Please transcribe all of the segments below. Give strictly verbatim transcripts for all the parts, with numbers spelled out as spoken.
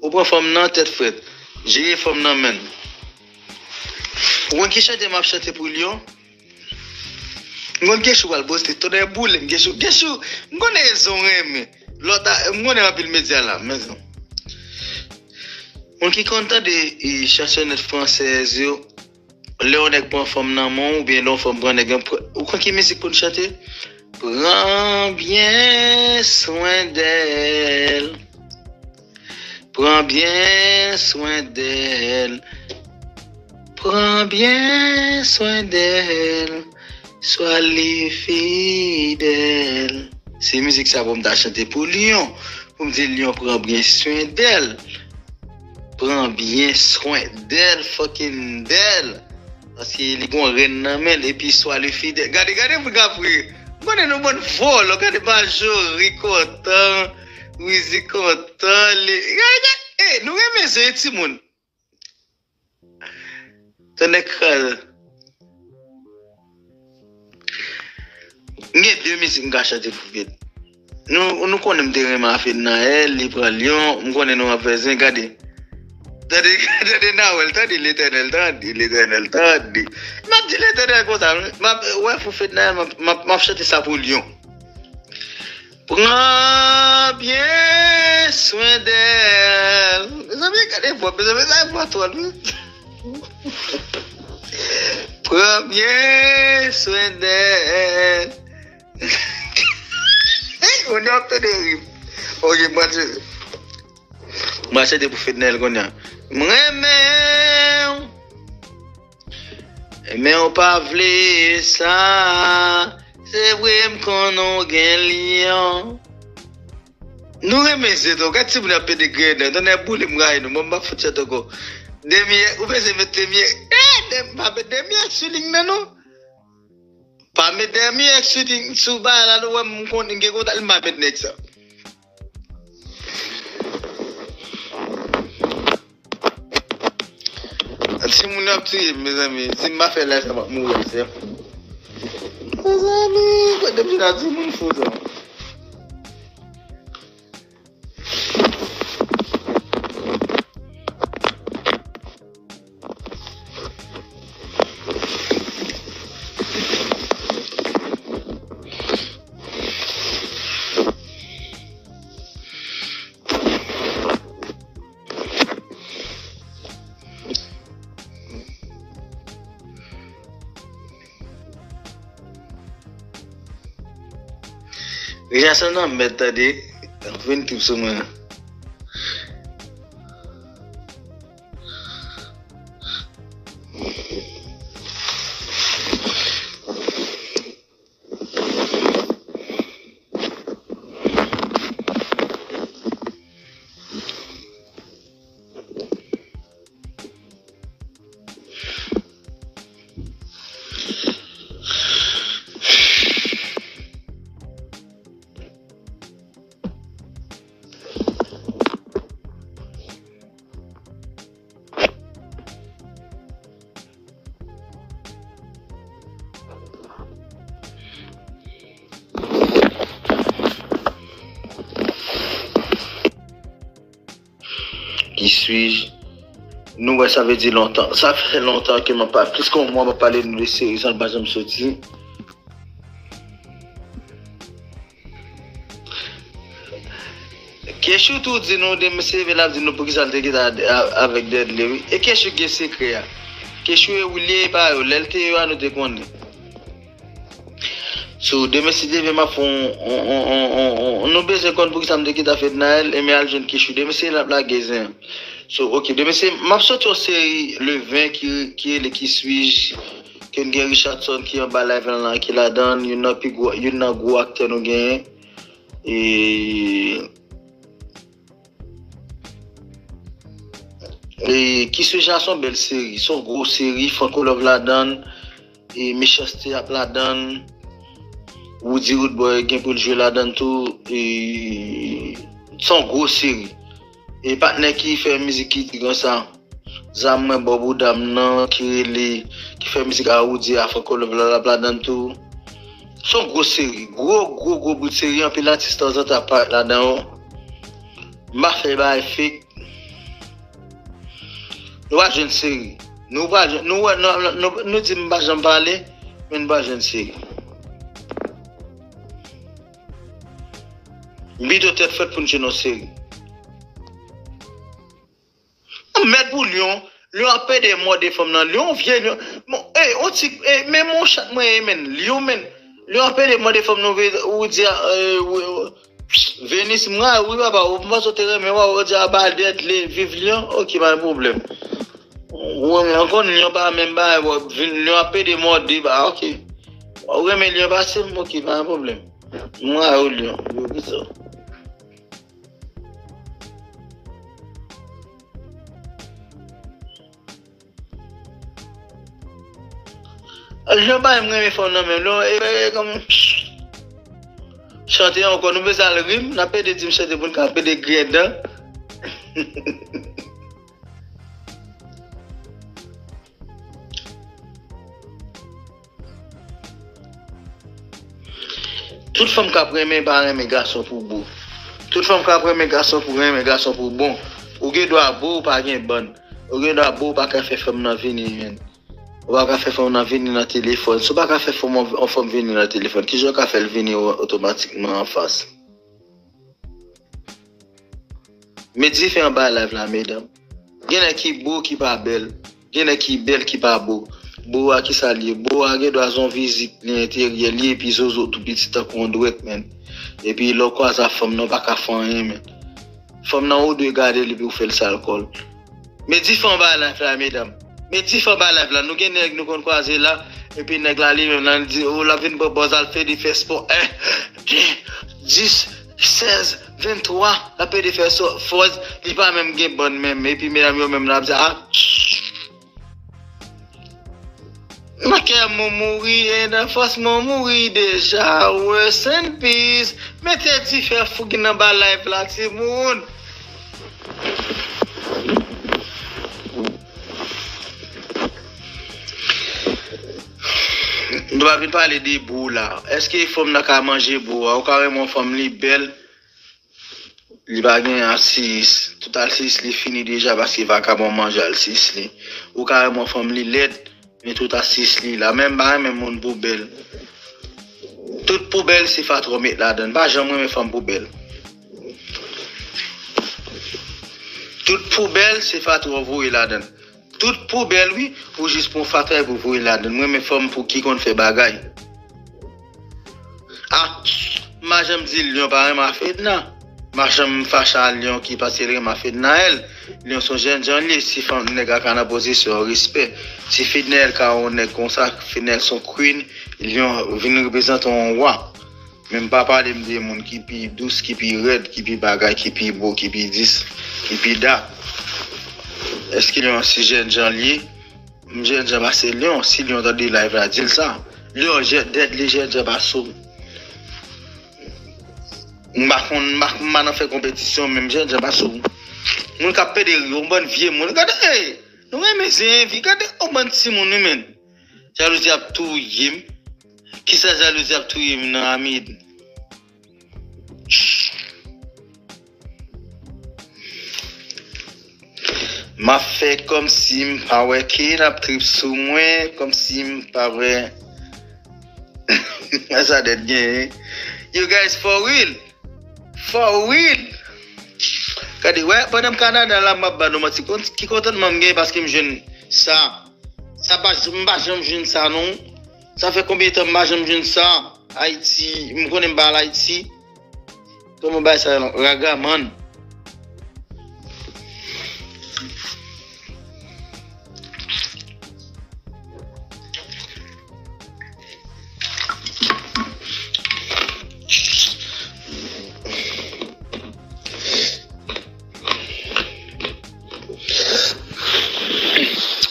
Ou pran fanm nan tèt frèt. Jere fanm nan menn. Ou konn ki chante m ap chante pou Lyon? M konn Kechou pral poste, tonnè boule m, Kechou. Kechou, m konnen rezon renmen. Lòt a, m konnen anpil medya la, men. Moun ki konn tande e, chansonèt fransèz yo, lè yon nèg pran fanm nan men w, oubyen lè yon fanm pran nèg, ou konn ki mizik pou n chante? Pran byen swen dèl. Pran byen swen dèl. Pran byen swen dèl. Swa li fidèl. Se mizik sa pou m ta chante pou Lyon. Pou m di Lyon pran byen swen dèl. Pran byen swen dèl, fucking dèl. Paske li gon renn nan men l, epi swa li fidèl. Gade, gade pou gap ri. M konnen nou bann vòlò, gade Majori kontan, Wizi kontan, li, gade, gade, e, nou renmen zo e timoun. Tande kral. M gen de mizik m ka chante pou Fed. Nou, nou konnen m te renmen a Fednaelle, li pran Lyon, m konnen nou ap fè zen, gade. Tande, tande Nawèl, tande Letènèl, tande Letènèl, tande. M ap di Letènèl konsa, m ap, wè pou Fednaelle, m ap, m ap, m ap chante sa pou Lyon. Pran byen swen dèl. Mezanmi, gade vwa, mezanmi, gade vwa twòl, wi. Pran byen swen dèl. Moun yo ap tande ri m. Ok, mwen, mwen se te pou Fednaelle kounye a. M renmen w. Men w pa vle sa. Se vre m konnen w gen Lyon. Nou renmen zen tou. Gad timoun ap pede grennen. Tonnè boule m rayi nou. Mwen m pa fout chante ankò. Demyè, ou bezwen met demyè. Eh, dem, pa met demyè sou liy nan non. Pa met demyè sou liy, sou bagay la nou wè m konnen gen kontak, m pa met nèg sa. Timoun yo ap touye m, mezanmi. Si m pa fè live sa, m ap mouri, se. Mezanmi, kote m jwenn a timoun fou sa? Richardson nan mèd tande, vin trip sou mwen. Qui suis-je? Nou wè sa vle di lontan. Sa fè lontan ke m ap pa, plis ke yon mwa m ap pale nou de seri sa, l pa janm soti. Kechou tou di nou, demen se leve l ap di nou poukisa l te kite a, a, avèk Dèdley, wi. E Kechou gen sekrè a. Kechou e Willy e pa yo. Lè l te yo a, nou te konnen. So, demen si Dye vle, m ap fè yon, yon, yon, yon, yon, yon, nou bezwen konn poukisa m te kite a Fednaelle, e men al jwenn Kechou. Demen se l ap lage zen an. So, ok, demen se, m ap soti yon seri le ven ki, ki rele Qui suis-je? Ke n gen Richardson ki anba live lan, ki ladan l, youn nan pi gwo, youn nan gwo aktè nou genyen. E, e Qui suis-je a se yon bèl seri, se yon gwo seri, Franco Love ladan l, e Mechanste ap ladan l, Roody Roodboy gen pou l jwe ladan l tou, e se yon gwo seri. E patnè ki fè mizik ki di konsa, Zam mwen bò bouda m nan, ki rele, ki fè mizik a Roody, a Franco Love la, l ap ladan l tou. Se yon gwo seri, gwo, gwo, gwo bout seri, anpil atis tanzantan ap parèt ladan yo. M pa fè bagay fake. Nou pa jwenn seri. Nou pa jwenn, nou wè, nou, nou, nou, nou di m pa janm pale, men nou pa jwenn seri. Bito tèt frèt pou n jwenn yon seri. Mèd pou Lyon. Lyon ap pede mòde fanm nan. Lyon vye Lyon. Bon, ey, on ti, ey, men mon chat mwen ye, men. Lyon, men. Lyon ap pede mòde fanm nan, ou di, eh, ou, ou, Venus, mwen, wi, papa, ou panse w te renmen, wa, ou di, a, ba, dèt, li, viv Lyon, ok, pa gen pwoblèm. Ou renmen, ou konn Lyon pa menm bagay, bon, vin, Lyon ap pede mòde, ba, ok. Ou renmen Lyon pase m, ok, pa gen pwoblèm. Mwen, ou Lyon, yo, ki sa. Jan bagay m renmen fanm nan menm, non, e, e, kòm chante ankò, nou bezwen al rim, n ap pede di m chante pou n ka pede griyen dan. Tout fanm k ap renmen pa renmen gason pou bo. Tout fanm k ap renmen gason pou renmen gason pou bon. Ou gen dwa bo, ou pa gen bann. Ou gen dwa bo, ou pa ka fè fanm nan vini, menn. Ou pa ka fè fanm nan vini nan telefòn. Si w pa ka fè fanm, yon fanm vini nan telefòn, kijan w ka fè l vini o-, otomatikman anfas? Met dife anba live la, medam. Gen nèg ki bo ki pa bèl. Gen nèg ki bèl ki pa bo. Bo a ki sa l ye? Bo a gen dwa se yon vizit li enteryè li epi zozo tou piti tankou yon dwèt, menn. Epi lè w kwaze ak fanm nan, w pa ka fè anyen, menn. Fanm nan ou dwe gade l epi w fè l sa l kò l. Met dife anba live la, medam. Met dife anba live la. Nou gen nèg nou konn kwaze la, epi nèg la li menm nan, li di, o, l ap vin pran pòz al pede fè spò. En, de, dis, sèz, venntwa, l ap pede fè spò, li pa menm gen bann menm. Epi medam yo menm nan ap di, a, nan kè mwen mouri, e nan fòs mwen mouri deja. Rest in peace. Mete dife fougi nan ba live la, timoun. Nou pa vin pale de bo la. Èske fanm nan ka manje bo a? Ou ka renmen yon fanm li bèl, li pa gen alsis. Tout alsis li fini deja paske vakabon manje alsis li. Ou ka renmen yon fanm li lèd, men tout alsis li la. Men m pa renmen moun poubèl. Tout poubèl se fatra w met ladan l. M pa janm renmen fanm poubèl. Tout poubèl se fatra w voye ladan l. Tout poubèl, wi, ou jis pran fatra epi w voye ladan l. M renmen fanm pou ki konn fè bagay. A, m pa janm di Lyon pa renmen a Fedna. M pa janm fache a Lyon ki paske l renmen a Fednaelle. Lyon se yon jènjan li ye, si fanm nèg la ka nan pozisyon respè. Si Fednaelle ka yon nèg konsa, Fednaelle se yon queen, Lyon vin reprezante yon wa. Men m pa pale m de moun ki pi dous, ki pi rèd, ki pi bagay, ki pi bo, ki pi dis, ki pi dat. Èske Lyon se jènjan li ye? M jènjan pase Lyon. Si Lyon tande live la, di l sa. Lyon, jè-, dèt li jènjan pase w. M pa konn, m pa, m pa nan fè konpetisyon, men m jènjan pase w. Moun k ap pede ri, yon bann vye moun. Gade, ey, nou renmen zen vi. Gade, yon bann timoun, wi, menn. Jalouzi ap touye m. Kisa jalouzi ap touye m nan, Amid? M ap fè kòmsi m pa wè Ken ap trip sou mwen, kòmsi m pa wè. Sa dèt genyen. You guys, for real. For real. Gade, wè, pandan m Kanada la, m ap ba nou manti. Kon-, ki kontantman m genyen paske m jwenn sa. Sa pa, m pa janm jwenn sa, non. Sa fè konbyen tan m pa janm jwenn sa? Ayiti, m konnen m pa al Ayiti. Kòman bay sa non? Ragaman.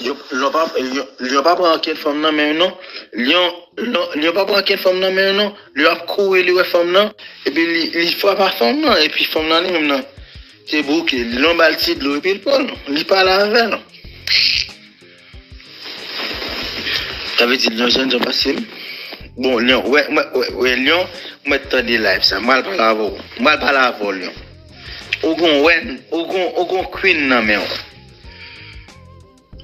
Lyon, Lyon pa, Lyon, Lyon pa pran ankenn fanm nan men non. Lyon, Lyon, Lyon pa pran ankenn fanm nan men non. Lyon ap kouri, li wè fanm nan, epi li, li frape a fanm nan, epi fanm nan li menm nan, se bouke. Lyon ba l ti dlo, epi l pran l. Li pale avè l. Sa vle di Lyon jènjan pase m. Bon, Lyon, wè, wè, wè, wè, Lyon, mwen tande live sa. Mwen al pale avè w. Mwen al pale avè w, Lyon. Ou gon wè, ou gon, ou gon queen nan men w.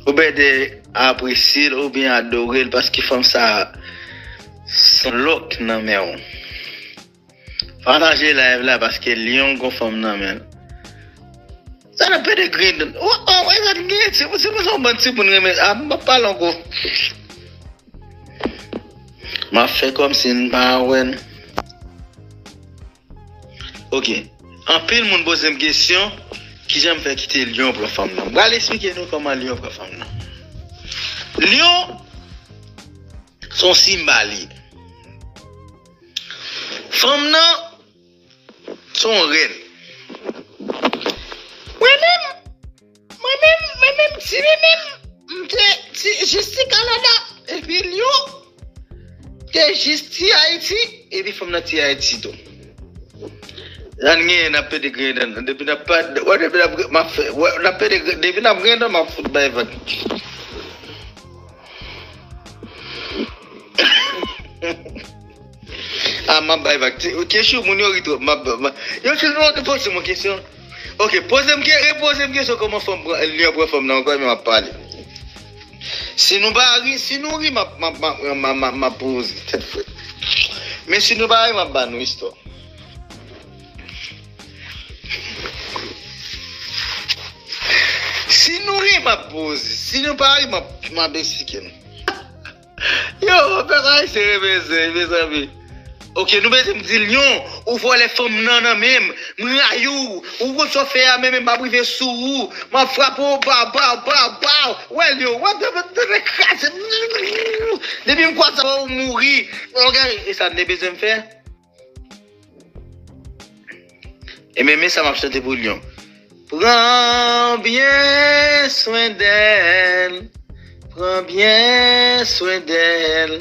Ou bèdè apresye l oubyen adore l paske fanm sa a se lòk nan men w. Pataje live la paske Lyon gon fanm nan men l. Sa nan pede grenn. Oh, oh, wè sa gen ti, se pou se yon bann timoun renmen. Ah, m pa pale ankò. M ap fè kòmsi m pa wè n. Ok. Anpil moun poze m kesyon, kijan m fè kite Lyon pran fanm nan? M pral eksplike nou kòman Lyon pran fanm nan. Lyon se yon simba li ye. Fanm nan se yon rèn. Mwen menm, mwen menm, mwen menm, ti li menm, m te ti, jis ti Kanada. Epi Lyon te jis ti Ayiti. Epi fanm nan ti Ayiti tou. Sa n genyen, n ap pede griyen dan. Depi n ap pa, wè, depi n ap, m ap fè, wè, n ap pede gri-, depi n ap griyen dan, m ap fout bay vag. Ah, m ap bay vag. Ti, kesyon moun yo ri twòp. M ap, m ap, yo ti nou poze mwen kesyon. Ok, poze m ke, repoze m kesyon kòman fanm pran, Lyon pran fanm nan ankò, men m ap pale. Si nou pa ri, si nou ri, m ap, m ap, m ap, m ap, m ap, m ap poze tèt frèt. Men si nou pa ri, m ap ba nou istwa. Si nou ri, m ap poze. Si nou pa ri, m ap, m ap eksplike nou. Yo, pèp ayisyen renmen zen, mezanmi. Ok, nou bezwen m di Lyon, ou vòlè fanm nan nan men m. M rayi w, ou konn sa w fè a, men, men m ap rive sou ou. M ap frape w, baw, baw, baw, baw. Wè Lyon, w ap kraze. Depi m kwaze w, ou mouri. Ok, e sa n te bezwen m fè? Ebyen, men sa m ap chante pou Lyon. Pran byen swen d'elle, pran byen swen d'elle,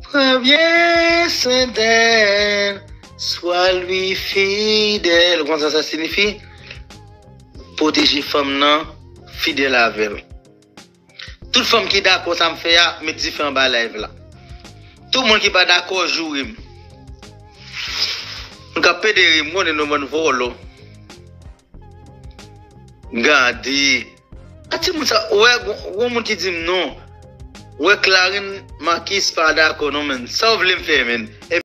pran byen swen d'elle, sois lui fidèle. Ou konn sa sa siyifi? Pwoteje fanm nan, fidèl avè l. Tout fanm ki dakò sa m fè a, met dife anba live la. Tout moun ki pa dakò, joure m. Moun k ap pede ri, m konnen nou bann vòlò. Gade. A timoun sa, wè, gon, gon moun ki di m non. Wè, Clarin Marquis pa dakò non, menn. Sa w vle m fè, menn?